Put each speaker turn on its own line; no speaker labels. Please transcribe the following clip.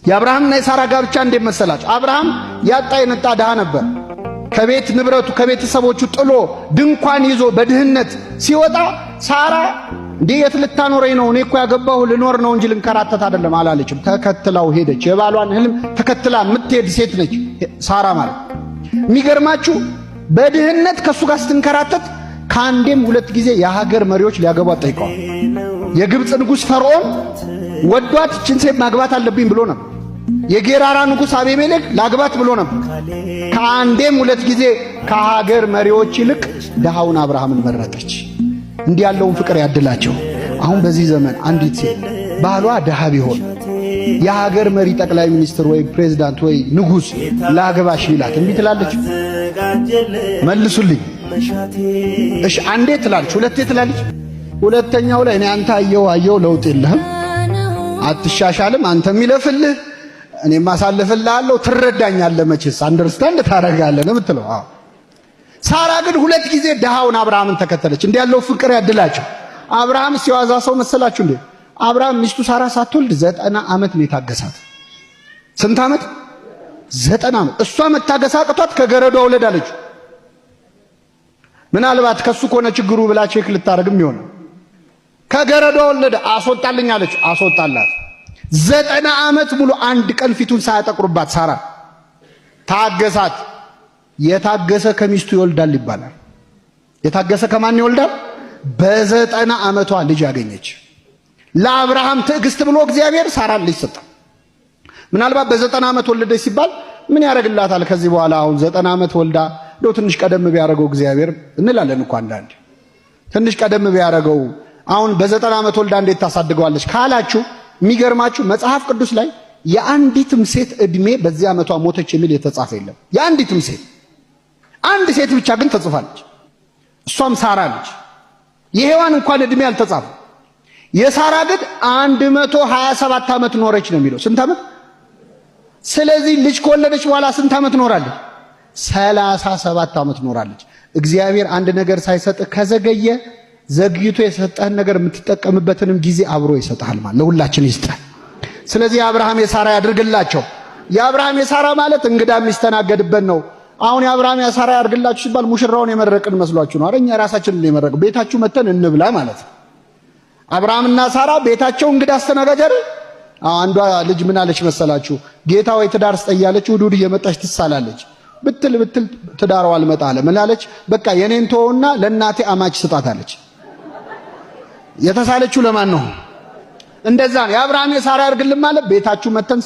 የአብርሃምና የሳራ ጋብቻ እንዴት መሰላችሁ? አብርሃም ያጣ የነጣ ድሃ ነበር። ከቤት ንብረቱ ከቤተሰቦቹ ጥሎ ድንኳን ይዞ በድህነት ሲወጣ ሳራ እንዴ የት ልታኖረኝ ነው? እኔ እኮ ያገባሁ ልኖር ነው እንጂ ልንከራተት አይደለም አላለችም። ተከትላው ሄደች። የባሏን ህልም ተከትላ የምትሄድ ሴት ነች ሳራ ማለት። የሚገርማችሁ በድህነት ከእሱ ጋር ስትንከራተት ከአንዴም ሁለት ጊዜ የሀገር መሪዎች ሊያገቧት ጠይቀዋል። የግብፅ ንጉሥ ፈርዖን ወዷት ይችን ሴት ማግባት አለብኝ ብሎ ነበር። የጌራራ ንጉሥ አቤሜሌክ ላግባት ብሎ ነበር። ከአንዴም ሁለት ጊዜ ከሀገር መሪዎች ይልቅ ድሃውን አብርሃምን መረጠች። እንዲህ ያለውን ፍቅር ያድላቸው። አሁን በዚህ ዘመን አንዲት ሴት ባሏ ድሃ ቢሆን የሀገር መሪ ጠቅላይ ሚኒስትር ወይ ፕሬዝዳንት ወይ ንጉሥ ላግባሽ ቢላት እምቢ ትላለች? መልሱልኝ። እሺ አንዴ ትላለች፣ ሁለቴ ትላለች። ሁለተኛው ላይ እኔ አንተ አየው አየው ለውጥ የለህም፣ አትሻሻልም፣ አንተ የሚለፍልህ እኔም አሳልፍልሃለሁ፣ ትረዳኛለህ፣ መቼስ understand ታደርጋለህ ነው የምትለው። አዎ ሳራ ግን ሁለት ጊዜ ድሃውን አብርሃምን ተከተለች። እንዲህ ያለው ፍቅር ያድላቸው። አብርሃም ሲዋዛ ሰው መሰላችሁ እንዴ? አብርሃም ሚስቱ ሳራ ሳትወልድ 90 ዓመት ነው የታገሳት። ስንት ዓመት? 90 ዓመት። እሷ መታገስ አቅቷት ከገረዷ ውለድ አለችው። ምናልባት ከሱ ከሆነ ችግሩ ብላ check ልታደርግም ይሆናል። ከገረዷ ወለደ። አስወጣልኝ አለችው። አስወጣላት። 90 ዓመት ሙሉ አንድ ቀን ፊቱን ሳያጠቁርባት ሳራ ታገሳት። የታገሰ ከሚስቱ ይወልዳል ይባላል። የታገሰ ከማን ይወልዳል? በ90 ዓመቷ ልጅ አገኘች። ለአብርሃም ትዕግስት ብሎ እግዚአብሔር ሳራን ልጅ ሰጠ። ምናልባት በ90 ዓመት ወለደች ሲባል ምን ያደርግላታል ከዚህ በኋላ አሁን 90 ዓመት ወልዳ እንደው ትንሽ ቀደም ቢያደርገው እግዚአብሔር እንላለን እኮ አንዳንዴ። ትንሽ ቀደም ቢያደርገው አሁን በ90 ዓመት ወልዳ እንዴት ታሳድገዋለች ካላችሁ፣ የሚገርማችሁ መጽሐፍ ቅዱስ ላይ የአንዲትም ሴት ዕድሜ በዚህ ዓመቷ ሞተች የሚል የተጻፈ የለም። የአንዲትም ሴት፣ አንድ ሴት ብቻ ግን ተጽፋለች። እሷም ሳራ ነች። የሔዋን እንኳን ዕድሜ አልተጻፈ። የሳራ ግን 127 ዓመት ኖረች ነው የሚለው። ስንት ዓመት? ስለዚህ ልጅ ከወለደች በኋላ ስንት ዓመት ኖራለች? 37 ዓመት ኖራለች። እግዚአብሔር አንድ ነገር ሳይሰጥህ ከዘገየ ዘግይቶ የሰጠህን ነገር የምትጠቀምበትንም ጊዜ አብሮ ይሰጥሃል ማለት ለሁላችን ይስጠን። ስለዚህ የአብርሃም የሳራ ያድርግላቸው። የአብርሃም የሳራ ማለት እንግዳ የሚስተናገድበት ነው። አሁን የአብርሃም የሳራ ያድርግላችሁ ሲባል ሙሽራውን የመረቅን መስሏችሁ ነው? አረ እኛ ራሳችንን የመረቅን ቤታችሁ መተን እንብላ ማለት ነው። አብርሃምና ሳራ ቤታቸው እንግዳ አስተናጋጅ አይደል? አንዷ ልጅ ምን አለች መሰላችሁ? ጌታ ወይ ትዳር ስጠኝ እያለች እሑድ እሑድ እየመጣች ትሳላለች። ብትል ብትል ትዳሯ አልመጣ አለ። ምን አለች? በቃ የኔን ተወውና ለእናቴ አማች ስጣት አለች። የተሳለችው ለማን ነው? እንደዛ ነው። የአብርሃም የሳራ ያድርግልን ማለት ቤታችሁ መተን